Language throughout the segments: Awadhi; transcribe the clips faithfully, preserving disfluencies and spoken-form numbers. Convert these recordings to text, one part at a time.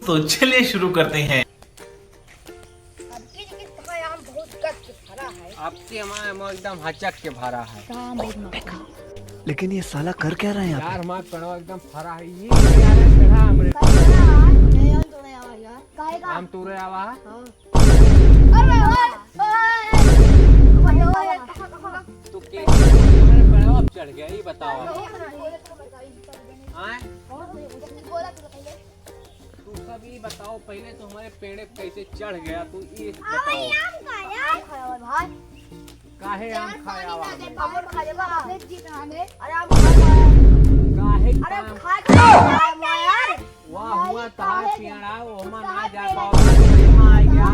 तो चलिए शुरू करते हैं। अब की, की, हमारे आम बहुत गज के भरा है। आपके हमारे आम एकदम हचक के भरा है। काम बहुत मस्त। लेकिन ये साला कर क्या रहा है यहाँ पे? यार, हमारे पेड़वा एकदम फरा है। ये क्या है, चढ़ा हमरे। काहे का? आम तोड़े आवा है यार। काहे का? आम तोड़े आवा है? हाँ। अरे, ओए, ओए, ओए, ओए, कहाँ, कहाँ? तू के हमारे पेड़वा पे चढ़ गया, ये बताओ। आए? तू सब ये बताओ, पहले तो हमारे पेड़े पे कैसे चढ़ गया, तू ये बताओ। आम खाया। आम खाया भाई। काहे आम खाया? पापड़ खा लेबा। अरे आम खा। काहे अरे आम? खा के आम यार। वाह, हुआ तहार पेड़ा, ओमा ना जा पाओ। आ गया।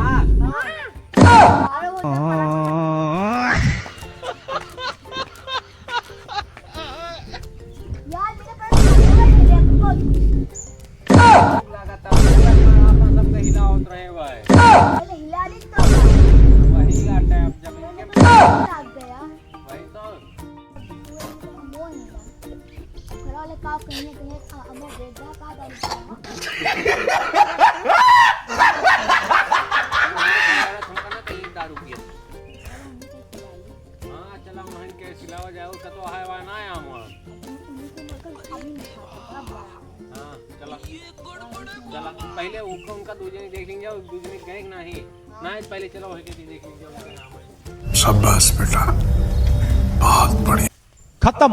अरे वो यार, मेरे पास मोबाइल है, आपको लगातार पूरा आपन सबके हिलावत रहे भाई। पहले हिला ली तो वही लाटा है, अब जमीन के लाग गया। वही तो। वो नहीं था। घर वाले का कहीं ना कहीं, आ, हमें दे दे, का दारू पिया? तुमका ना कहीं दारू पिया। हाँ, चला, वहीं के सिलावा जाओ, कतो है, वहाँ ना आया हुआ। हाँ, चला। चला, पहले उनका, उनका दू जने देख लेंगे, और दू जने गए कि नहीं? नहीं, पहले चलो, वहीं के देख लेंगे। शाबाश बेटा, बहुत बढ़िया। खत्म।